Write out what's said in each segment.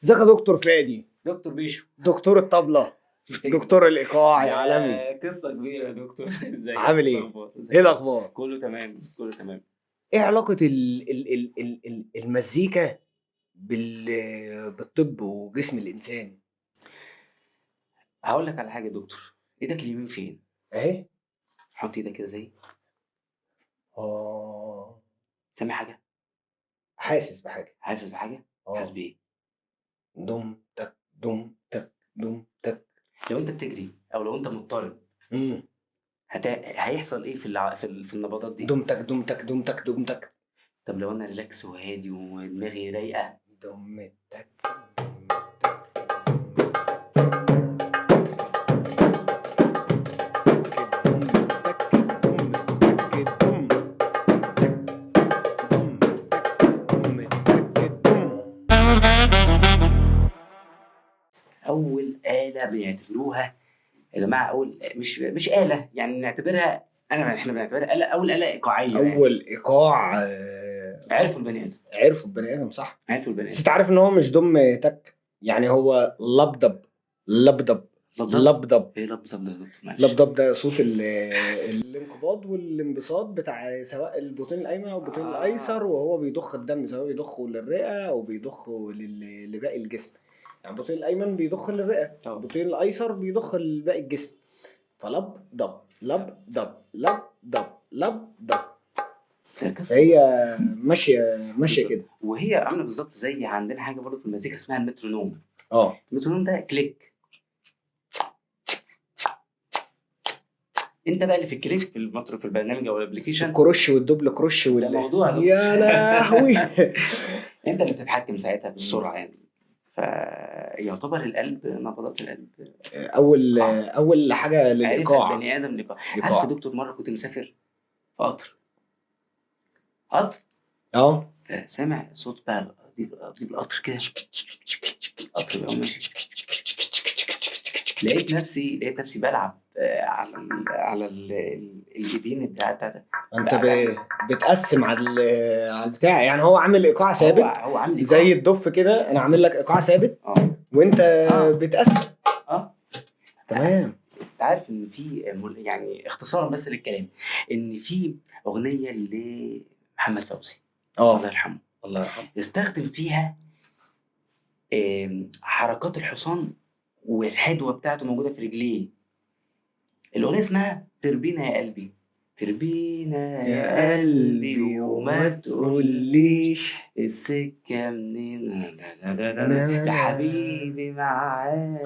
ازيك يا دكتور فادي؟ دكتور بيشو. دكتور الطبلة، دكتور الايقاع يا عالمي. قصة كبيرة يا دكتور. ازيك؟ عامل ايه؟ ايه الاخبار؟ كله تمام، كله تمام. ايه علاقة ال ال ال ال ال المزيكا بالطب وجسم الانسان؟ هقول لك على حاجة يا دكتور. ايدك اليمين فين؟ اهي. حط ايدك كده زي اه سامع حاجة؟ حاسس بحاجة. حاسس بحاجة؟ حاسس بايه؟ دم تك دم تك دم تك. لو انت بتجري او لو انت مضطرب هيحصل ايه في النبضات دي؟ دم تك دم تك دم تك دم تك. طب لو انا relax وهادي ودماغي رايقة؟ دم تك. اول آلة بيعتبروها يا جماعة، اول مش آلة يعني نعتبرها، احنا بنعتبرها آلة، اول آلة ايقاعية. اول ايقاع عرفوا البني ادم. عرفوا البني ادم، صح، عرفوا البني ادم. بس انت عارف ان هو مش دم تك، يعني هو لبدب لبدب لبدب. ايه لبدب ده؟ لبدب ده صوت الانقباض والانبساط بتاع سواء البطين الايمن او البطين الايسر، وهو بيضخ الدم، سواء بيضخه للرئه او بيضخه لباقي الجسم. يعني البطين الايمن بيضخ للرئه، البطين الايسر بيضخ لباقي الجسم. فلب دب لب دب لب دب لب دب. هي ماشية ماشية كده، وهي عامله بالظبط زي عندنا حاجة برضه في المزيكا اسمها المترونوم. المترونوم ده click. انت بقى اللي في ال click في المترو في البرنامج او ال application، ال croche وال double croche الموضوع يا لهوي. انت اللي بتتحكم ساعتها بالسرعة يعني. فيعتبر القلب، نبضات القلب اول حاجة للايقاع. عرف البني ادم الايقاع. عارف يا دكتور، مرة كنت مسافر في قطر سامع صوت بقى قضيب القطر كده، القطر بقى ماشي. لقيت نفسي بلعب على الايدين بتاعتك. انت بتقسم على البتاع يعني. هو عامل ايقاع ثابت، هو عامل إيقاع. زي الدف كده، انا عامل لك ايقاع ثابت وانت بتقسم. تمام. انت عارف ان في يعني اختصارا بس للكلام، ان في اغنية لمحمد فوزي الله يرحمه، الله يرحمه، استخدم فيها حركات الحصان والحدوه بتاعته موجودة في رجليه. الاغنية اسمها تربينا يا قلبي، تربينا يا قلبي وما تقوليش السكة منين، يا حبيبي معاك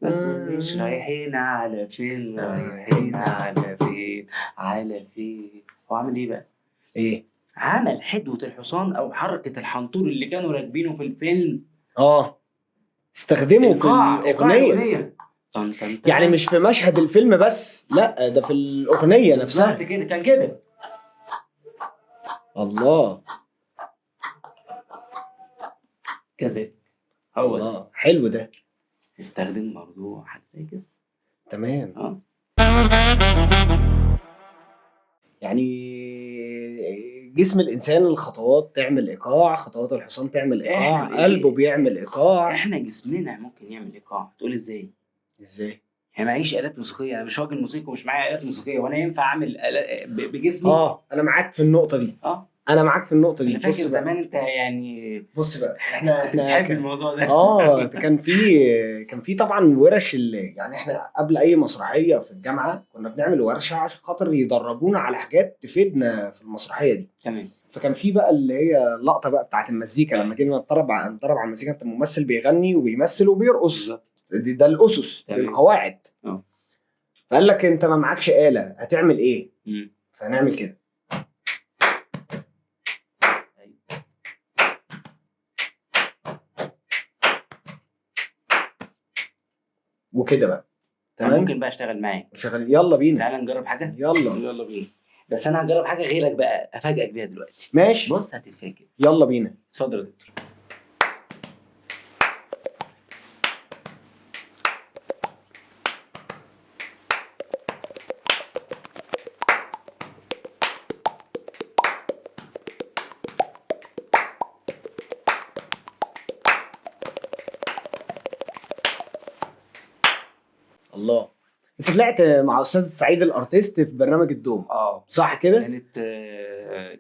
ما تقوليش رايحين على فين، رايحين على فين، على فين. هو عامل ايه بقى؟ ايه؟ عمل حدوه الحصان او حركة الحنطور اللي كانوا راكبينه في الفيلم. استخدمه في الأغنية. يعني مش في مشهد الفيلم بس، لا ده في الأغنية نفسها. بالظبط كده، كان كده. الله، كذا هو. الله، حلو ده. استخدم برضه حاجة زي كده. تمام. يعني جسم الإنسان الخطوات تعمل إيقاع، خطوات الحصان تعمل إيقاع، قلبه بيعمل إيقاع. إحنا جسمنا ممكن يعمل إيقاع. تقول إزاي؟ إزاي؟ يعني معيش آلات موسيقية، أنا مش راجل موسيقي ومش معايا آلات موسيقية، وأنا ينفع أعمل بجسمي؟ أنا معاك في النقطة دي. أنا معاك في النقطة دي. أنا فاكر زمان أنت يعني، بص بقى، إحنا بتحب الموضوع ده. كان في طبعا ورش يعني إحنا قبل أي مسرحية في الجامعة كنا بنعمل ورشة عشان خاطر يدربونا على حاجات تفيدنا في المسرحية دي. تمام. فكان في بقى اللي هي اللقطة بقى بتاعت المزيكا، لما جينا نتدرب على المزيكا، أنت الممثل بيغني وبيمثل وبيرقص، ده الأسس، دي القواعد. فقال لك أنت ما معكش آلة، هتعمل إيه؟ فهنعمل كده. وكده بقى. تمام. ممكن بقى اشتغل معاك. يلا بينا، تعالى نجرب حاجة. يلا بينا. بس انا هجرب حاجة غيرك بقى، افاجئك بيها دلوقتي. ماشي. بص هتتفاجئ. يلا بينا. اتفضل يا دكتور. الله، انت طلعت مع استاذ سعيد الارتيست في برنامج الدوم. صح كده؟ كانت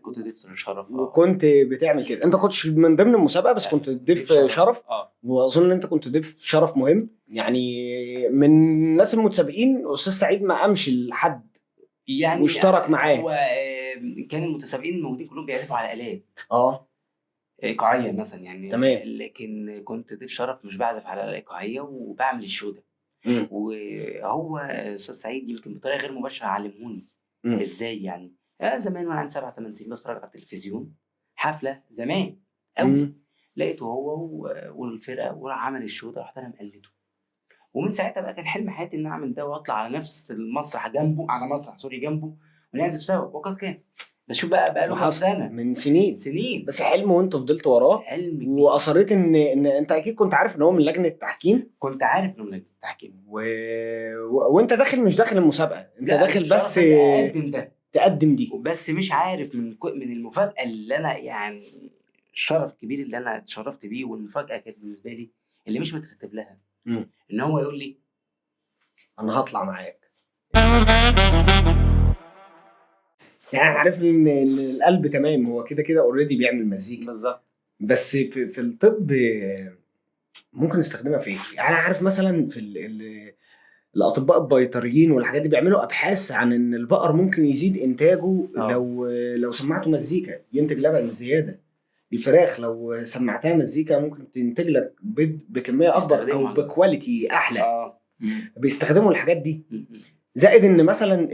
كنت ضيف شرف. وكنت بتعمل كده، انت كنتش من ضمن المسابقة بس كنت ضيف شرف. واظن ان انت كنت ضيف شرف مهم، يعني من الناس المتسابقين استاذ سعيد ما قامش لحد يعني واشترك معاه. هو كان المتسابقين الموجودين كلهم بيعزفوا على الات ايقاعيه مثلا يعني. تمام. لكن كنت ضيف شرف مش بعزف على الايقاعيه وبعمل ال show ده. وهو استاذ سعيد يمكن بطريقة غير مباشرة علمهوني. ازاي يعني؟ زمان وانا عندي 7 8 سنين بتفرج على التلفزيون، حفلة زمان قوي، لقيته هو والفرقة وراح عمل ال show ده، رحت انا مقلده. ومن ساعتها بقى كان حلم حياتي ان اعمل ده واطلع على نفس المسرح جنبه، على مسرح sorry جنبه، ونعزف سوا. وقد كان. بس شوف بقى له كام سنة، من سنين سنين، بس حلم وانت فضلت وراه. حلم كبير. واصريت ان انت اكيد كنت عارف ان هو من لجنة التحكيم. كنت عارف انه من لجنة التحكيم. وانت داخل مش داخل المسابقة، انت داخل بس اقدم ده، تقدم دي بس. مش عارف من المفاجاة اللي انا يعني الشرف الكبير اللي انا اتشرفت بيه، والمفاجاه كانت بالنسبة لي اللي مش مترتب لها، ان هو يقول لي انا هطلع معاك. يعني عارف ان القلب تمام، هو كده كده already بيعمل مزيكا. بالظبط. بس في الطب ممكن نستخدمها في ايه؟ يعني عارف مثلا في الاطباء البيطريين والحاجات دي بيعملوا ابحاث عن ان البقر ممكن يزيد انتاجه لو سمعته مزيكا ينتج لبن زيادة. الفراخ لو سمعتها مزيكا ممكن تنتج لك بيض بكمية اكبر او ب quality احلى. بيستخدموا الحاجات دي. زائد ان مثلا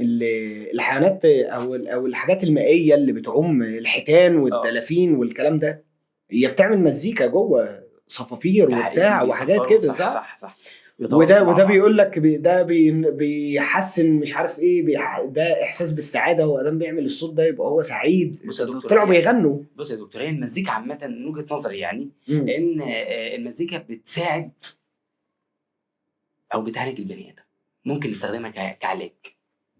الحيوانات او الحاجات المائية اللي بتعوم، الحيتان والدلافين والكلام ده، هي بتعمل مزيكا جوه، صفافير وبتاع وحاجات كده. صح صح. وده بيقول لك ده بيحسن مش عارف ايه، ده احساس بالسعادة، هو ده بيعمل الصوت ده يبقى هو سعيد. طلعوا بيغنوا. بص يا دكتور، هي المزيكا عامة من وجهه نظري يعني ان المزيكا بتساعد او بتعالج البني ادم. ممكن نستخدمها كعلاج.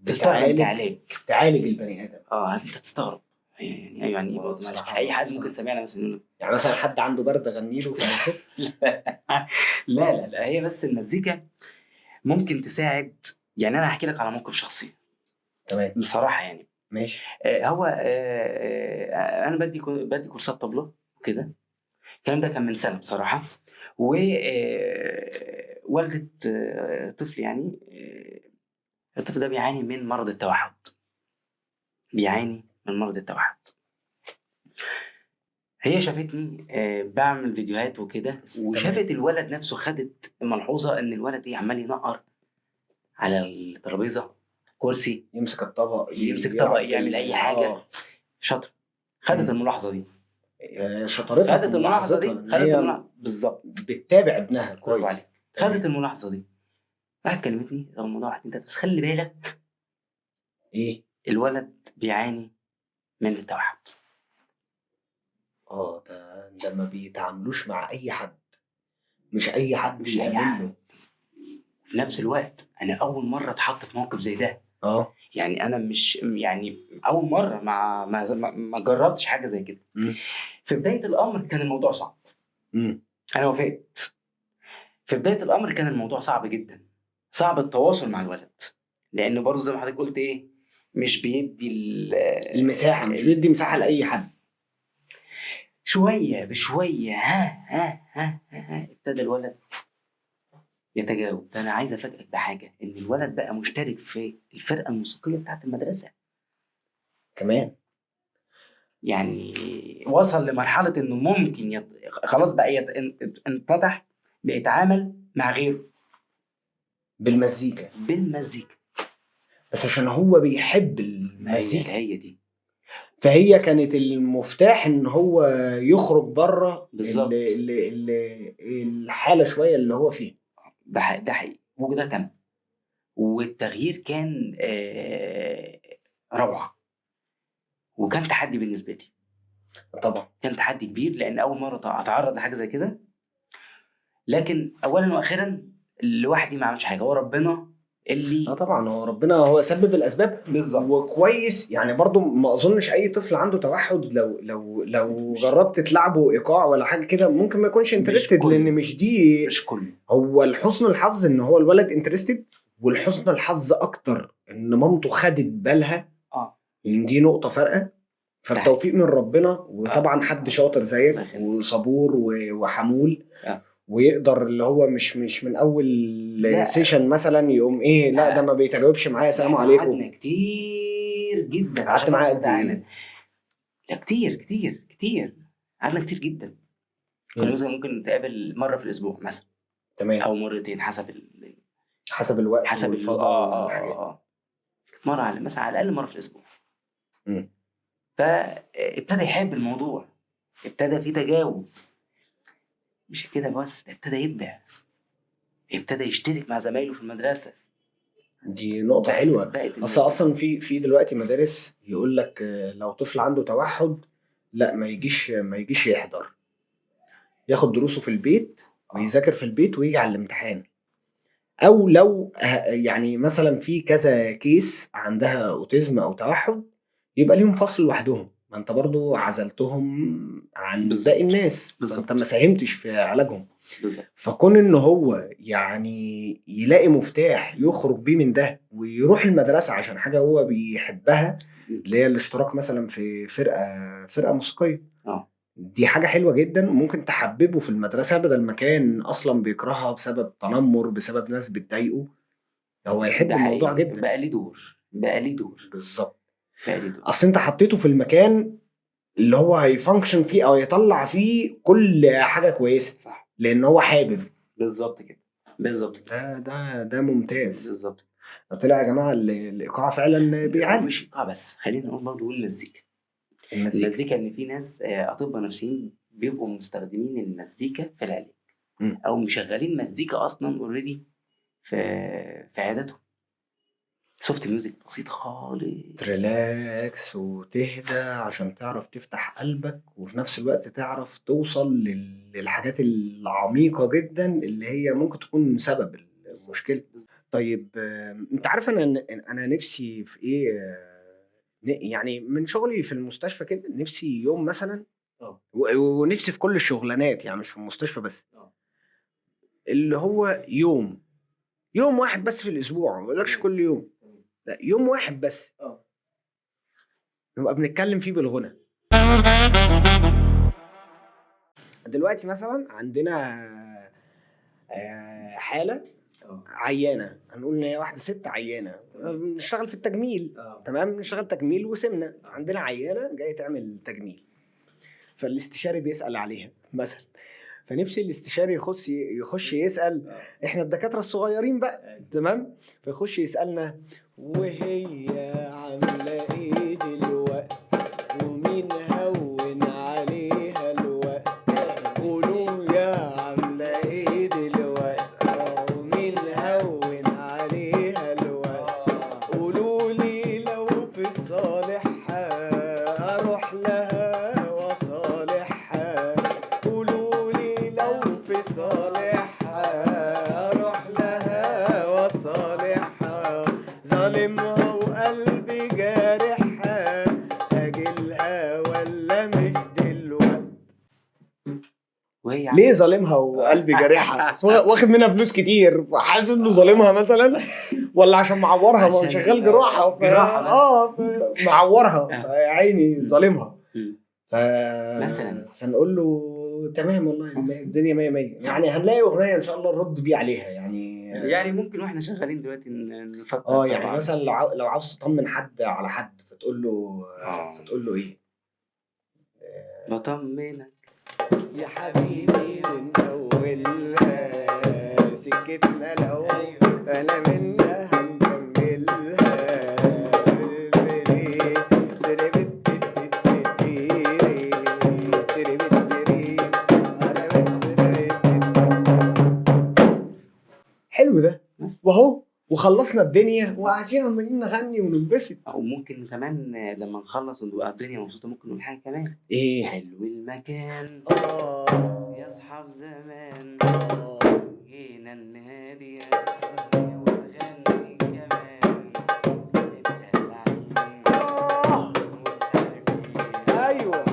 تستخدم كعلاج، تعالج البني ادم. انت تستغرب يعني برضه اي حد ممكن سمعنا مثلا، يعني مثلا حد عنده برد غني له. لا لا لا، هي بس المزيكا ممكن تساعد. يعني انا هحكي لك على موقف شخصي. تمام. بصراحة يعني ماشي. هو انا بدي كورسات طبله وكده، الكلام ده كان من سنة بصراحة. و والدة طفل، يعني الطفل ده بيعاني من مرض التوحد. بيعاني من مرض التوحد. هي شافتني بعمل فيديوهات وكده، وشافت الولد نفسه، خدت ملحوظة ان الولد ايه عمال ينقر على الترابيزة، كرسي، يمسك الطبق، يمسك طبق، يعمل اي حاجة. شاطرة، خدت الملاحظة دي. شطارتها خدت الملاحظة دي، خدت الملاحظة بالظبط، بتتابع ابنها كويس. خدت الملاحظة دي، راحت كلمتني، طب الموضوع 1 2 3، بس خلي بالك ايه، الولد بيعاني من التوحد. ده ما بيتعاملوش مع اي حد، مش اي حد بيعمل له. في نفس الوقت انا اول مرة اتحط في موقف زي ده. يعني انا مش يعني اول مرة ما ما ما جربتش حاجة زي كده. في بداية الامر كان الموضوع صعب. انا وافقت. في بداية الامر كان الموضوع صعب جدا، صعب التواصل مع الولد، لانه برضه زي ما حضرتك قلت ايه، مش بيدي المساحة، مش بيدي مساحة لاي حد. شوية بشوية ها ها ها ها ابتدى الولد يتجاوب. ده انا عايز افاجئك بحاجة، ان الولد بقى مشترك في الفرقة الموسيقية بتاعت المدرسة كمان. يعني وصل لمرحلة انه ممكن خلاص بقى انفتح، بيتعامل مع غيره بالمزيكا. بالمزيكا، بس عشان هو بيحب المزيكا هي دي. فهي كانت المفتاح ان هو يخرج بره الحالة شوية اللي هو فيها. ده حقيقي، وده تم، والتغيير كان روعه، وكان تحدي بالنسبة لي. طبعا كان تحدي كبير، لان اول مرة اتعرض لحاجة زي كده. لكن اولا واخيرا لوحدي ما عملش حاجة، هو ربنا اللي طبعا هو ربنا هو سبب الاسباب بالظبط. وكويس يعني برضو ما اظنش اي طفل عنده توحد لو لو لو جربت تلعبه ايقاع ولا حاجة كده ممكن ما يكونش interested، لان مش دي، مش كله. هو لحسن الحظ ان هو الولد interested ولحسن الحظ اكتر ان مامته خدت بالها. ان دي نقطة فارقه. فالتوفيق من ربنا، وطبعا حد شاطر زيك وصبور وحمول ويقدر اللي هو مش من اول session مثلا يقوم ايه، لا ده ما بيتجاوبش معايا سلام عليكم. قعدنا كتير جدا. قعدت معاه قد ايه؟ لا كتير كتير كتير، قعدنا كتير جدا. كنا مثلا ممكن نتقابل مرة في الاسبوع مثلا، تمام، او مرتين حسب حسب الوقت، حسب الفضاء. كانت مرة على مثلا على الاقل مرة في الاسبوع. فابتدى يحب الموضوع، ابتدى في تجاوب. مش كده بس، ابتدى يبدع، ابتدى يشترك مع زمايله في المدرسة. دي نقطة حلوة. اصلا في دلوقتي مدارس يقول لك لو طفل عنده توحد لا ما يجيش يحضر، ياخد دروسه في البيت ويذاكر في البيت ويجي على الامتحان. او لو يعني مثلا في كذا case عندها autism او توحد يبقى ليهم فصل لوحدهم. ما انت برضو عزلتهم عن باقي الناس، فانت ما ساهمتش في علاجهم. بالزبط. فكون ان هو يعني يلاقي مفتاح يخرج بيه من ده ويروح المدرسة عشان حاجة هو بيحبها، اللي هي الاشتراك مثلا في فرقة موسيقية، دي حاجة حلوة جدا، ممكن تحببه في المدرسة بدل ما كان أصلا بيكرهها بسبب تنمر، بسبب ناس بتضايقه. هو يحب الموضوع جدا. بقى ليه دور، بقى ليه دور. بالظبط. أصل أنت حطيته في المكان اللي هو هي function فيه أو يطلع فيه كل حاجة كويسة. صح. لأن هو حابب. بالظبط كده، بالظبط كده. ده ممتاز. بالظبط. طلع يا جماعة الإيقاع فعلا بيعالج. مش إيقاع بس، خلينا نقول برضه المزيكا. المزيكا ان في ناس اطباء نفسيين بيبقوا مستخدمين المزيكا في العلاج، او مشغلين مزيكا اصلا already في عياداتهم. soft music بسيط خالص، ت relax وتهدى عشان تعرف تفتح قلبك، وفي نفس الوقت تعرف توصل للحاجات العميقة جدا اللي هي ممكن تكون سبب المشكلة. طيب انت عارف انا نفسي في ايه؟ يعني من شغلي في المستشفى كده نفسي يوم مثلا، ونفسي في كل الشغلانات يعني مش في المستشفى بس، اللي هو يوم واحد بس في الاسبوع، ما بقولكش كل يوم، لا يوم واحد بس نبقى بنتكلم فيه بالغنى. دلوقتي مثلا عندنا حالة عيانة، هنقول ان هي واحدة ست عيانة، بنشتغل في التجميل، تمام، بنشتغل تجميل وسمنة. عندنا عيانة جاية تعمل تجميل، فالاستشاري بيسأل عليها مثلا، فنفسي الاستشاري يخش يسأل، احنا الدكاترة الصغيرين بقى، تمام، فيخش يسألنا وهي عاملة ايه دلوقتي، ومين هون عليها الوقت، قولوا يا عاملة ايه دلوقتي، ومين هون عليها الوقت، قولوا لي لو في صالحها اروح لها وصالحها، قولوا لي لو في صالحها اروح لها وصالحها، ظالمها وقلبي جارحها، اجلها ولا مش دلوقتي. ليه ظالمها وقلبي جارحها؟ واخد منها فلوس كتير فحاسس انه ظالمها مثلا، ولا عشان معورها؟ ما هو شغال جراحه، معورها يا عيني ظالمها. مثلا فنقول له تمام والله الدنيا مية مية. يعني هنلاقي اغنية ان شاء الله نرد بيه عليها يعني ممكن واحنا شغالين دلوقتي نفكر. يعني مثلا لو عاوز تطمن حد على حد فتقول له فتقول له ايه؟ بطمنك يا حبيبي من اولها سكتنا، لو انا منها هنكملها، حلو ده. وهو وخلصنا الدنيا وقاعدين عمالين نغني وننبسط. او ممكن كمان لما نخلص ونبقى الدنيا مبسوطة ممكن نقول حاجة كمان. ايه؟ حلو المكان يا اصحاب زمان، جينا النادي ونغني كمان، الدلعين ايوه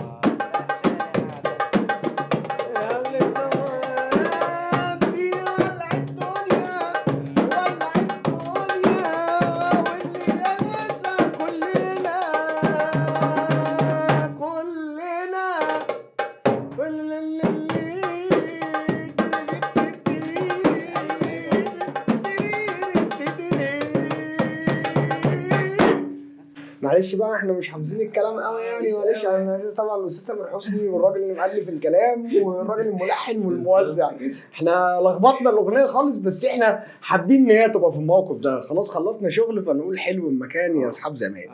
معلش بقى احنا مش حافظين الكلام قوي يعني، معلش. انا طبعا الاستاذ تامر حسني والراجل اللي مؤلف الكلام والراجل الملحن والموزع، احنا لخبطنا الاغنية خالص، بس احنا حابين ان هي تبقى في الموقف ده. خلاص خلصنا شغل فنقول حلو المكان يا اصحاب زمان.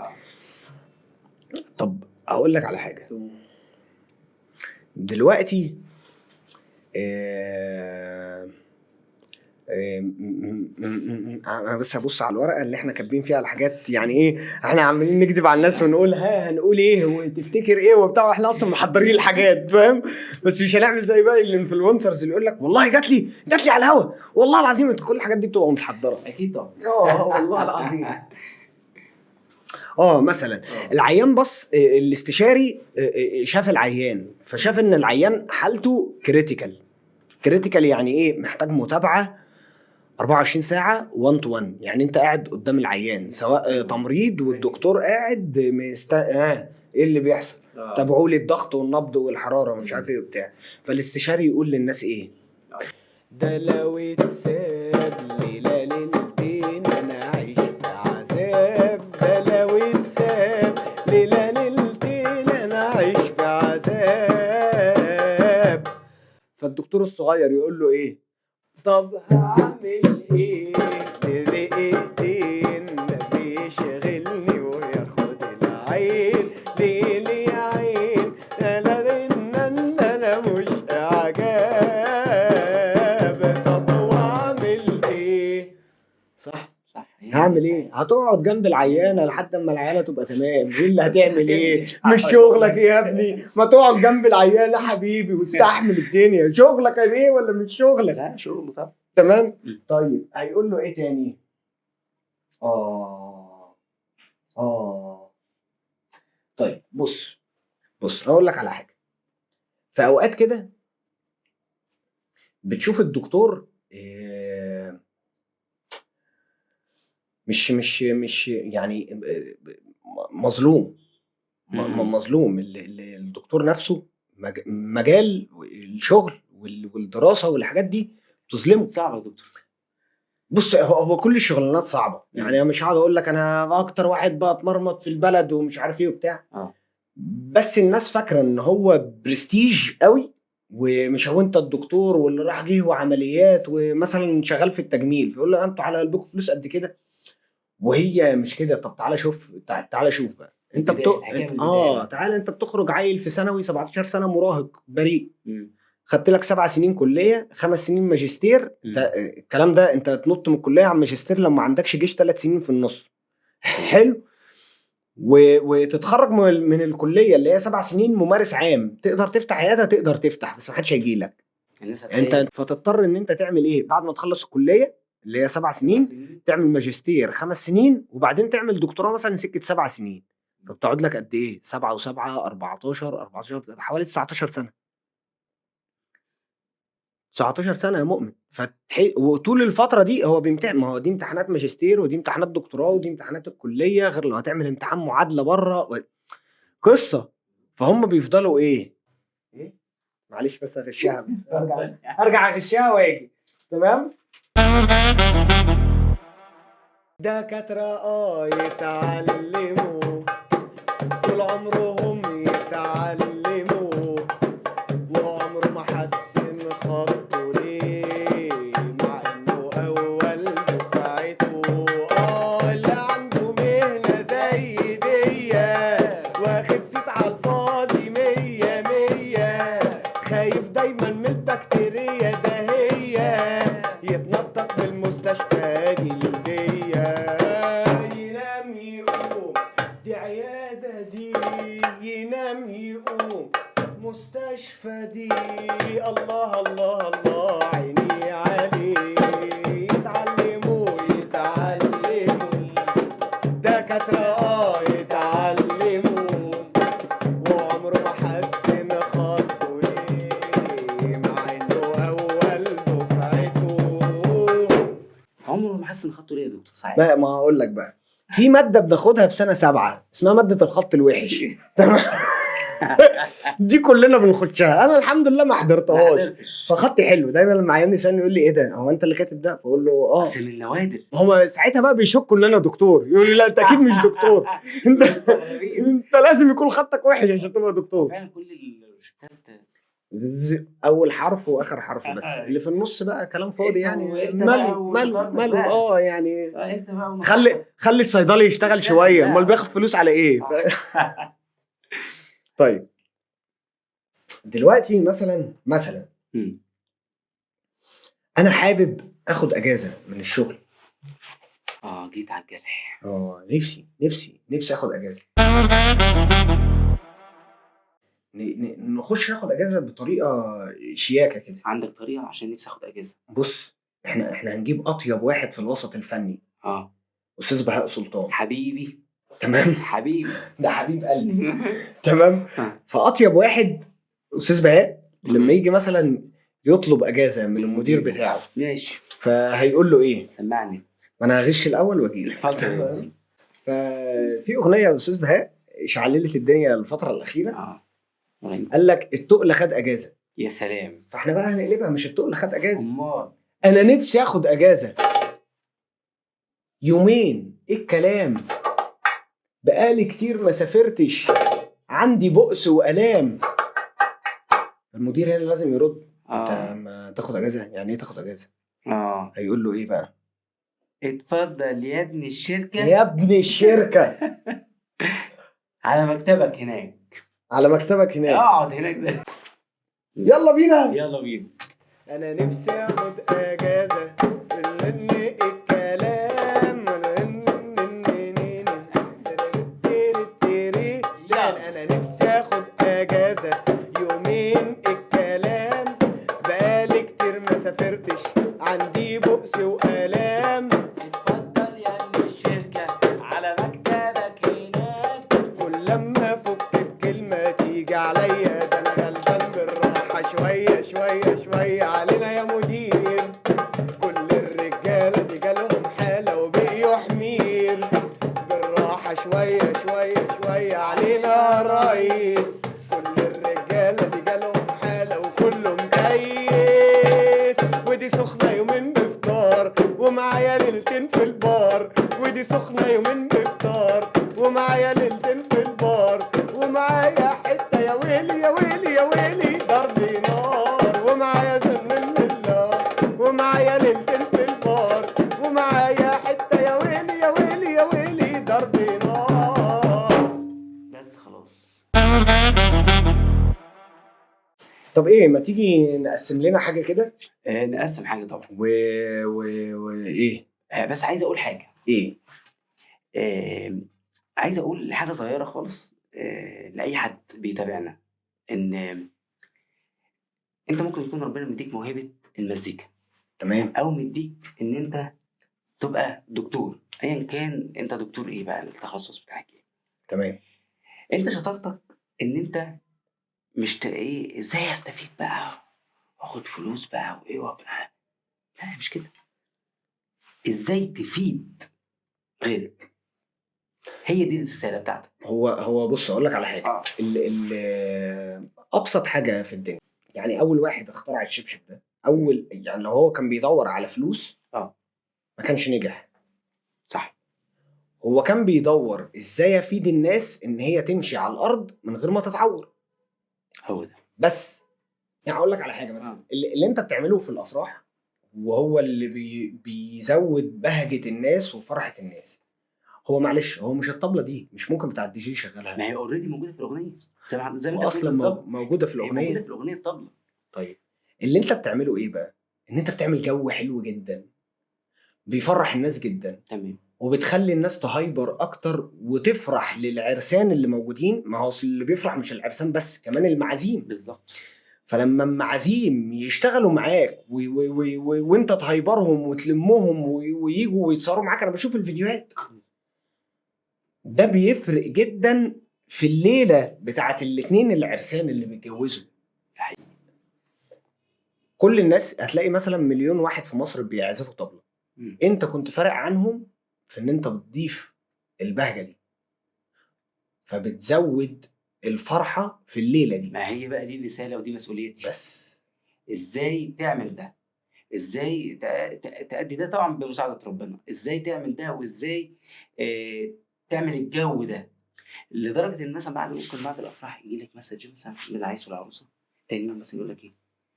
طب اقول لك على حاجة دلوقتي. انا بس هبص على الورقة اللي احنا كاتبين فيها الحاجات، يعني ايه احنا عمالين نكذب على الناس ونقول ها هنقول ايه وتفتكر ايه وبتاع، واحنا اصلا محضرين الحاجات فاهم. بس مش هنعمل زي باقي ال influencers اللي يقول لك والله جات لي على الهوا والله العظيم. كل الحاجات دي بتبقى متحضره اكيد طبعا. والله العظيم. مثلا العيان بص، الاستشاري شاف العيان، فشاف ان العيان حالته critical. critical يعني ايه؟ محتاج متابعه 24 ساعة 1 to 1، يعني انت قاعد قدام العيان سواء تمريض والدكتور قاعد ايه اللي بيحصل، تابعوا لي الضغط والنبض والحرارة ومش عارف ايه وبتاع. فالاستشاري يقول للناس ايه؟ ده لو اتساب ليلة ليلتين انا عايش في عذاب، ده لو اتساب ليلة ليلتين انا عايش في عذاب. فالدكتور الصغير يقول له ايه؟ طب هعمل ايه؟ دقيقتين بيشغلني وياخد العين، ليل يا عين انا انا مش اعجاب. طب واعمل ايه؟ صح صح. هعمل ايه؟ هتقعد جنب العيانه لحد اما العيانه تبقى تمام. ايه اللي هتعمل ايه؟ مش شغلك يا ابني، ما تقعد جنب العيانه حبيبي واستحمل الدنيا. شغلك ايه ولا مش شغلك؟ لا شغله طبعا. تمام. طيب هيقول له ايه تاني؟ طيب بص هقول لك على حاجة. في اوقات كده بتشوف الدكتور مش مش مش يعني مظلوم، مظلوم الدكتور نفسه. مجال الشغل والدراسة والحاجات دي بتظلمه. صعبة يا دكتور. بص هو كل الشغلانات صعبة يعني، انا مش هقعد اقول لك انا اكتر واحد بقى اتمرمط في البلد ومش عارف ايه وبتاع. بس الناس فاكره ان هو برستيج قوي، ومش هو انت الدكتور واللي راح جه وعمليات ومثلا شغال في التجميل، فيقول له انتوا على قلبكم فلوس قد كده، وهي مش كده. طب تعالى شوف، تعالى شوف بقى انت تعالى انت بتخرج عيل في ثانوي 17 سنة مراهق بريء، خدت لك 7 سنين كليه، 5 سنين ماجستير. الكلام ده انت تنط من الكلية على الماجستير لما عندكش جيش 3 سنين في النص. حلو. وتتخرج من الكلية اللي هي 7 سنين ممارس عام، تقدر تفتح عيادة، تقدر تفتح، بس ما حدش هيجي لك انت. فتضطر ان انت تعمل ايه بعد ما تخلص الكلية اللي هي 7 سنين؟ تعمل ماجستير 5 سنين، وبعدين تعمل دكتوراه مثلا سكة 7 سنين. فبتقعد لك قد ايه؟ 7 و7 14 14 حوالي 19 سنة. 19 سنة يا مؤمن. وطول الفترة دي هو بيمتحن، ما هو دي امتحانات ماجستير ودي امتحانات دكتوراه ودي امتحانات الكلية، غير لو هتعمل امتحان معادلة بره قصة. فهم بيفضلوا ايه؟ معلش بس اغشها، ارجع اغشها واجي. تمام؟ دكاترة يتعلموا طول عمرهم يتعلموا، وعمره ما حسن خطه ليه مع انه اول دفعته. اللي عنده مهنة زي دي واخد صيت على الفاضي 100 100، خايف دايما من البكتيريا ده هي يتنطط بالمستشفى جلدية. ينام يقوم دي عيادة دي، ينام يقوم مستشفى دي. الله الله الله عيني عليه. يتعلموا يتعلموا دكاترة يتعلموا، وعمره ما حسن خطه ليه مع انه اول دفعته. عمره ما حسن خطه ليه يا دكتور؟ صحيح. ما هقول لك بقى، في مادة بناخدها في سنة 7 اسمها مادة الخط الوحش. تمام. دي كلنا بنخشها، انا الحمد لله ما حضرتهاش، فخطي حلو. دايما لما عيان يسالني يقول لي ايه ده، هو انت اللي كاتب ده؟ فاقول له اه. بس من النوادر. هو ساعتها بقى بيشكوا ان انا دكتور، يقول لي لا انت اكيد مش دكتور، انت لازم يكون خطك وحش عشان تبقى دكتور. فعلا كل الروشتات اول حرف واخر حرف بس، اللي في النص بقى كلام فاضي يعني. ماله ماله ماله اه يعني انت بقى خلي الصيدلي يشتغل شوية، امال بياخد فلوس على ايه؟ طيب دلوقتي مثلا انا حابب اخد اجازه من الشغل. جيت على الجرح. نفسي نفسي نفسي اخد اجازه. نخش ناخد اجازه بطريقة شياكه كده. عندك طريقه؟ عشان نفسي اخد اجازه. بص احنا هنجيب اطيب واحد في الوسط الفني، استاذ بهاء سلطان. حبيبي. تمام، حبيبي ده حبيب قلبي. تمام. فاطيب واحد استاذ بهاء لما يجي مثلا يطلب اجازه من المدير بتاعه، ماشي، فهيقول له ايه؟ سمعني. ما انا هغش الاول واجي لك. اتفضل. ففي اغنية للاستاذ بهاء شعللت الدنيا الفترة الاخيرة، قال لك التقل خد اجازه. يا سلام. فاحنا بقى هنقلبها، مش التقل خد اجازه، امال انا نفسي اخد اجازه يومين. ايه الكلام؟ بقالي كتير ما سافرتش، عندي بؤس والام. المدير هنا لازم يرد. انت ما تاخد اجازه؟ يعني ايه تاخد اجازه؟ هيقول له ايه بقى؟ اتفضل يا ابن الشركة، يا ابن الشركة. على مكتبك هناك، على مكتبك هناك، اقعد هناك ده. يلا بينا، يلا بينا. انا نفسي اخد اجازه، الكلام انا نفسي اخد اجازه يومين، الكلام بقالي كتير ما سافرتش، عندي بؤس والام. اتفضل يا ابن الشركة على مكتبك هناك، كل لما افك بكلمه تيجي عليا، ده انا غلبان بالراحة شوية شوية شوية علينا يا مدير. كل الرجالة دي جالهم حاله وبقيوا حمير، بالراحة شوية شوية شوية علينا يا ريس. كل الرجالة دي جالهم حاله وكله مكيس، ودي سخنة يومين بفطار ومعايا ليلتين في البار، ودي سخنة يومين بفطار ومعايا ليلتين في البار، ومعايا حتة يا ويلي يا ويلي يا ويلي ضرب نار، ومعايا زمن الله، ومعايا ليلتين في البار، ومعايا حتة يا ويلي يا ويلي يا ويلي ضرب نار. بس خلاص. طب ايه، ما تيجي نقسم لنا حاجة كده؟ نقسم حاجة طبعا. و ايه؟ بس عايز اقول حاجة. ايه؟ عايز اقول حاجة صغيرة خالص لاي حد بيتابعنا، ان انت ممكن يكون ربنا مديك موهبة المزيكا، تمام، او مديك ان انت تبقى دكتور، ايا كان انت دكتور ايه بقى التخصص بتاعك ايه، تمام. انت شطارتك ان انت مش ايه ازاي استفيد بقى واخد فلوس بقى وايه وابقى، لا مش كده، ازاي تفيد غيرك، هي دي الرسالة بتاعتك. هو بص اقول لك على حاجة. ال ابسط حاجة في الدنيا، يعني اول واحد اخترع الشبشب ده، اول يعني لو هو كان بيدور على فلوس ما كانش نجح. صح. هو كان بيدور ازاي افيد الناس ان هي تمشي على الارض من غير ما تتعور. هو ده بس. يعني اقول لك على حاجة مثلا، اللي انت بتعمله في الافراح وهو اللي بيزود بهجة الناس وفرحه الناس، هو معلش هو مش الطبلة دي مش ممكن بتاع الدي جي يشغلها، ما هي already موجودة في الاغنية، زي ما انت اصلا موجودة في الاغنية، موجودة في الاغنية الطبلة. طيب اللي انت بتعمله ايه بقى؟ ان انت بتعمل جو حلو جدا بيفرح الناس جدا، تمام، وبتخلي الناس تهايبر اكتر وتفرح للعرسان اللي موجودين. ما هو اللي بيفرح مش العرسان بس، كمان المعازيم. بالظبط. فلما المعازيم يشتغلوا معاك وانت تهايبرهم وتلمهم ويجوا ويتصوروا معاك، انا بشوف الفيديوهات ده بيفرق جدا في الليلة بتاعت الاثنين العرسان اللي بيتجوزوا. كل الناس هتلاقي مثلا 1,000,000 واحد في مصر بيعزفوا طبله، انت كنت فارق عنهم في ان انت بتضيف البهجة دي، فبتزود الفرحة في الليلة دي. ما هي بقى دي الرسالة ودي مسؤوليتي. بس ازاي تعمل ده، ازاي تأدي ده، طبعا بمساعدة ربنا. ازاي تعمل ده، وازاي تعمل الجو ده، لدرجة ان مثلا بعد ممكن بعد الافراح يجي لك message مثلا من العريس والعروسه تاني يوم مثلا يقول لك ايه،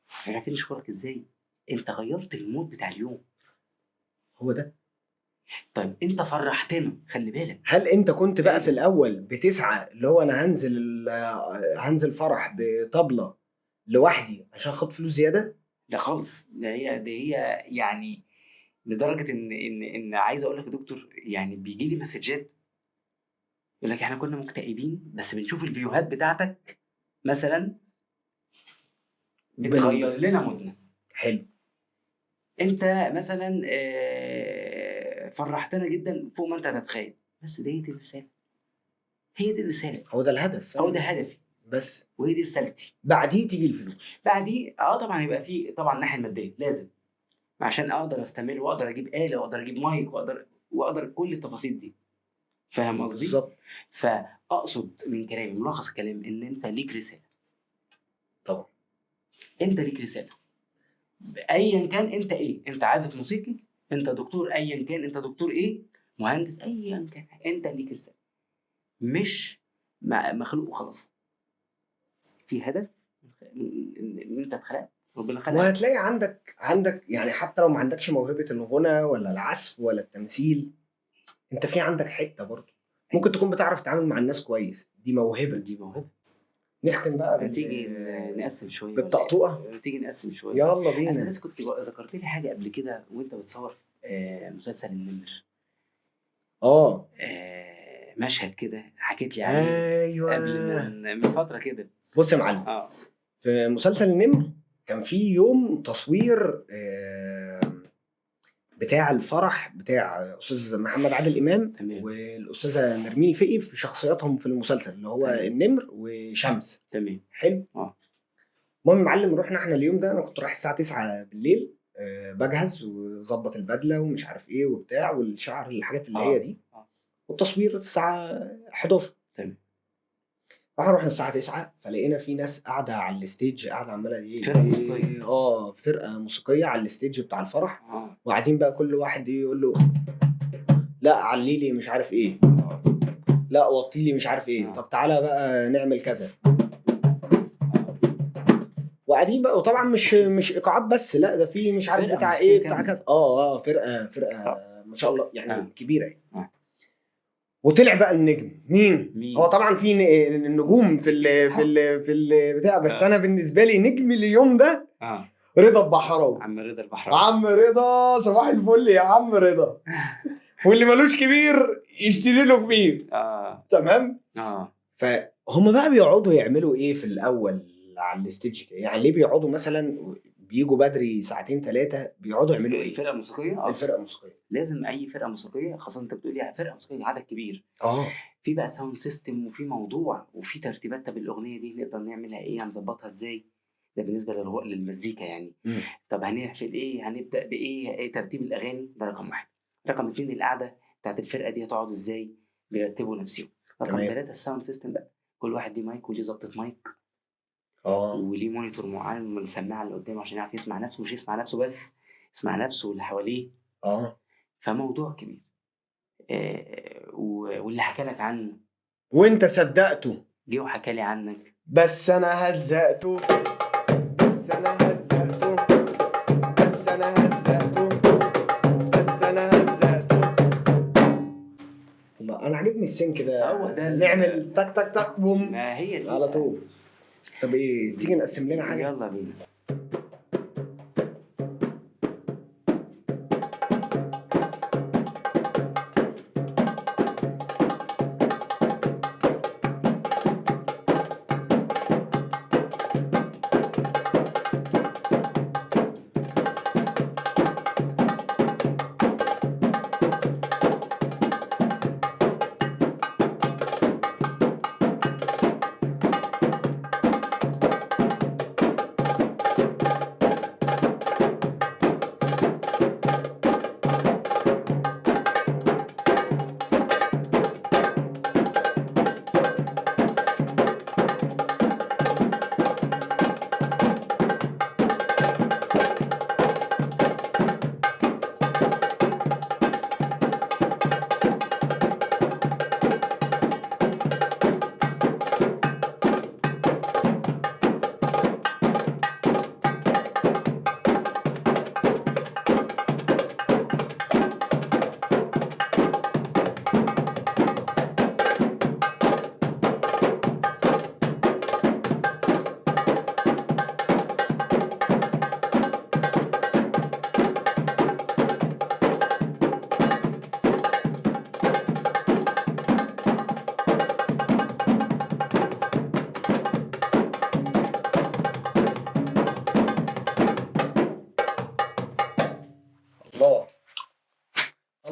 احنا عارفين نشكرك ازاي، انت غيرت ال mood بتاع اليوم. هو ده. طيب انت فرحتنا، خلي بالك. هل انت كنت بقى في الاول بتسعى اللي هو انا هنزل فرح بطبله لوحدي عشان اخد فلوس زيادة؟ لا خالص. ده هي يعني لدرجة ان ان ان عايز اقول لك يا دكتور، يعني بيجي لي مسجات يقول لك احنا كنا مكتئبين بس بنشوف الفيوهات بتاعتك مثلا بتغير لنا مودنا. حلو. انت مثلا فرحتنا جدا فوق ما انت تتخيل. بس دي الرسالة، هي دي الرسالة، هو ده الهدف، هو ده هدفي بس، وهي دي رسالتي. بعديه تيجي الفلوس، بعديه طبعا يبقى في طبعا الناحية المادية لازم، عشان اقدر استمر واقدر اجيب آلة واقدر اجيب مايك واقدر كل التفاصيل دي. فاهم قصدي؟ بالظبط. فاقصد من كلامي، ملخص الكلام، ان انت ليك رسالة. طبعا انت ليك رسالة، ايا كان انت ايه، انت عازف موسيقي، انت دكتور، ايا كان انت دكتور ايه، مهندس، ايا كان انت ليك رسالة، مش مخلوق وخلاص. في هدف ان انت اتخلقت، ربنا خلقك. وهتلاقي عندك يعني حتى لو ما عندكش موهبة الغنى ولا العزف ولا التمثيل، انت في عندك حتة برضه ممكن تكون بتعرف تتعامل مع الناس كويس، دي موهبة، دي موهبة. نختم بقى، تيجي نقسم شوية بالطقطوقه، تيجي نقسم شوية، يلا بينا. انت بس كنت ذكرت لي حاجة قبل كده وانت بتصور مسلسل النمر، مشهد كده حكيت لي عليه. ايوه، قبل من فترة كده. بص يا معلم، في مسلسل النمر كان في يوم تصوير بتاع الفرح بتاع استاذ محمد عادل امام والاستاذه نرمين الفقي في شخصياتهم في المسلسل اللي هو النمر وشمس. تمام. حلو. المهم يا معلم، رحنا احنا اليوم ده، انا كنت رايح الساعة 9 بالليل، بجهز وظبط البدلة ومش عارف ايه وبتاع والشعر الحاجات اللي هي دي، والتصوير الساعة 11. تمام. فاحنا رحنا الساعة 9، فلقينا في ناس قاعدة على ال stage، قاعدة عماله ايه، فرقه موسيقية، فرقه موسيقية على ال stage بتاع الفرح. وقاعدين بقى كل واحد يقول له لا علي لي مش عارف ايه، لا وطي لي مش عارف ايه، طب تعالى بقى نعمل كذا. وقاعدين بقى، وطبعا مش ايقاعات بس، لا ده في مش عارف بتاع ايه بتاع كذا، فرقه ما شاء الله يعني كبيرة يعني. وطلع بقى النجم مين؟ هو طبعا في النجوم في ال في ال في ال بتاع، بس انا بالنسبة لي نجم اليوم ده رضا البحراوي. عم رضا البحراوي، عم رضا، صباح الفل يا عم رضا. واللي ملوش كبير يشتري له كبير. تمام. فهم بقى بيقعدوا يعملوا ايه في الاول على ال stage؟ يعني ليه بيقعدوا مثلا بيجوا بدري ساعتين ثلاثة، بيقعدوا يعملوا ايه؟ الفرقة الموسيقية. الفرقة الموسيقية لازم اي فرقه موسيقية، خاصة انت بتقولي فرقه موسيقية عدد كبير، في بقى sound system، وفي موضوع، وفي ترتيبات. طب الاغنية دي نقدر نعملها ايه، هنظبطها ازاي؟ ده بالنسبة للمزيكا يعني. طب هنقفل ايه، هنبدا بايه، ايه ترتيب الاغاني؟ ده رقم واحد. رقم اتنين، القعدة بتاعت الفرقة دي هتقعد ازاي، بيرتبوا نفسهم. رقم ثلاثة، ال sound system بقى، كل واحد ليه مايك وليه ظبطه مايك، وليه monitor معين من السماعة اللي قدامه عشان يعرف يسمع نفسه، مش يسمع نفسه بس، يسمع نفسه واللي حواليه. فموضوع كبير. واللي حكى لك عنه وانت صدقته، جه وحكى لي عنك، بس انا هزقته، بس انا هزقته، بس انا هزقته، بس انا هزقته. الله، انا عجبني ال sync ده. هو ده، نعمل تك تك تك بوم، ما هي دي على طول. طب ايه، تيجي نقسم لنا حاجة؟ يلا بينا.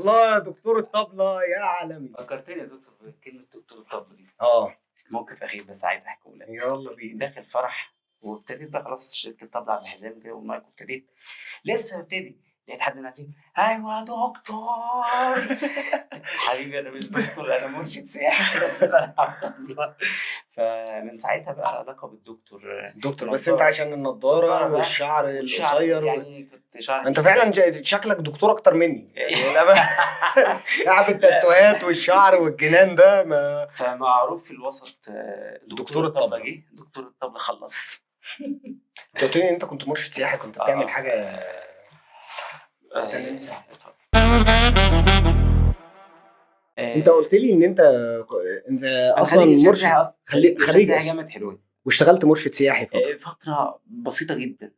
الله يا دكتور الطبلة يا عالمي. فكرتني يا دكتور بكلمه دكتور الطبلة دي. موقف اخير بس عايز احكيه لك. يلا بينا. داخل فرح وابتديت بقى خلاص، شلت الطبلة على الحزام كده والمايك، وابتديت لسه ببتدي، لقيت حد من العزيم ايوه يا دكتور. حبيبي انا مش دكتور، انا مرشد سياحي بس بلعب طبله. فمن ساعتها بقى لقب الدكتور. دكتور، بس انت عشان النضارة والشعر القصير يعني كنت شعر انت فعلا شكلك دكتور اكتر مني يعني. لعب التاتوهات والشعر والجنان ده ما فمعروف في الوسط دكتور الطبلة. جه دكتور الطبلة خلص. انت قلت لي انت كنت مرشد سياحي، كنت بتعمل حاجة. استناني ساعة. انت قلت لي ان انت اصلا مرشد، خريج جامعه حلوان، واشتغلت مرشد سياحي فترة بسيطة جدا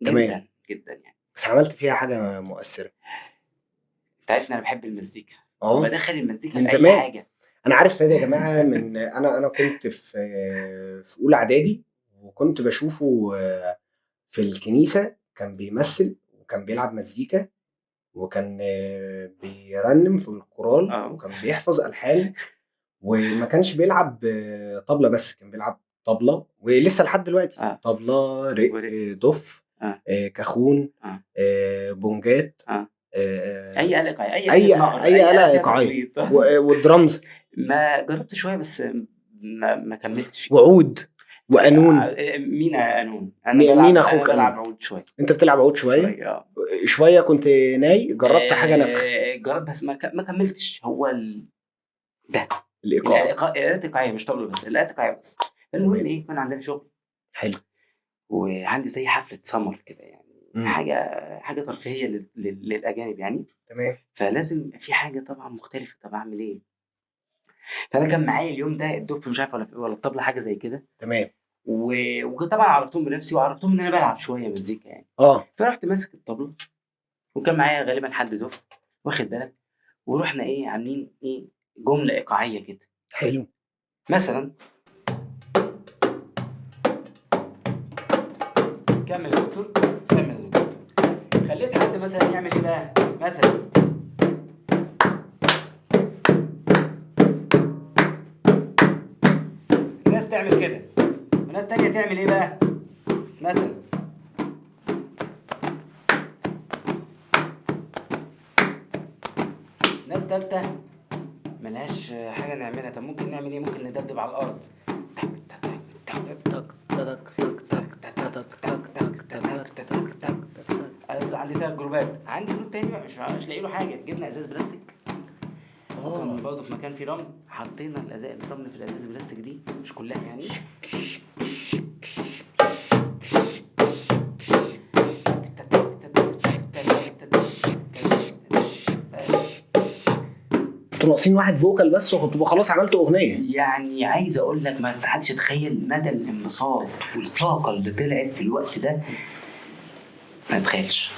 جدا جدا يعني، بس عملت فيها حاجة مؤثرة. انت عارف ان انا بحب المزيكا، بدخل المزيكا من في زمان. اي حاجة. انا عارف فادي يا جماعة، من انا كنت في اولى اعدادي، وكنت بشوفه في الكنيسة، كان بيمثل وكان بيلعب مزيكا وكان بيرنم في الكورال وكان بيحفظ ألحان، وما كانش بيلعب طبلة بس، كان بيلعب طبلة ولسه لحد دلوقتي طبلة، رق، دف، كاخون، بونجات، اي آلة إيقاعية، اي آلة إيقاعية، والدرامز. ما جربت شوية بس ما كملتش. وعود وقانون. مين قانون؟ مين اخوك؟ انا بلعب عود شوية. انت بتلعب عود شوية؟ شوية. كنت ناي، جربت حاجة نفخ؟ جربت بس ما كملتش. هو ده الايقاع، الالات الايقاعيه، مش طبله بس، الالات الايقاعيه بس. المهم ايه، كان عندنا شغل حلو، وعندي زي حفلة سمر كده يعني، حاجة ترفيهية للاجانب يعني. تمام. فلازم في حاجة طبعا مختلفة. طب اعمل ايه؟ فانا كان معايا اليوم ده الدف، مش عارف ولا الطبلة، حاجة زي كده. تمام. وطبعا عرفتهم بنفسي، وعرفتهم ان انا بلعب شوية مزيكا يعني. فرحت ماسك الطبلة، وكان معايا غالبا حد دف، واخد بالك، ورحنا ايه عاملين ايه جملة ايقاعيه كده. حلو. مثلا كمل يا دكتور، كمل يا دكتور. خليت حد مثلا يعمل ايه بقى، مثلا ناس تعمل كده، وناس تانية تعمل ايه بقى، مثلا ناس تالتة ملهاش حاجة نعملها. طب ممكن نعمل ايه؟ ممكن ندبدب على الأرض، تك تك تك تك تك تك تك تك تك تك تك تك. عندي 3 جروبات. عندي group تاني بقى مش لاقي له حاجة. جبنا ازاز بلاستيك، وكان برضه في مكان فيه رمل، حطينا الرمل في الازاز البلاستيك دي، مش كلها يعني. انتوا ناقصين واحد vocal بس وهتبقى خلاص عملتوا اغنية. يعني عايز اقول لك ما حدش يتخيل مدى الانبساط والطاقة اللي طلعت في الوقت ده، ما تخيلش.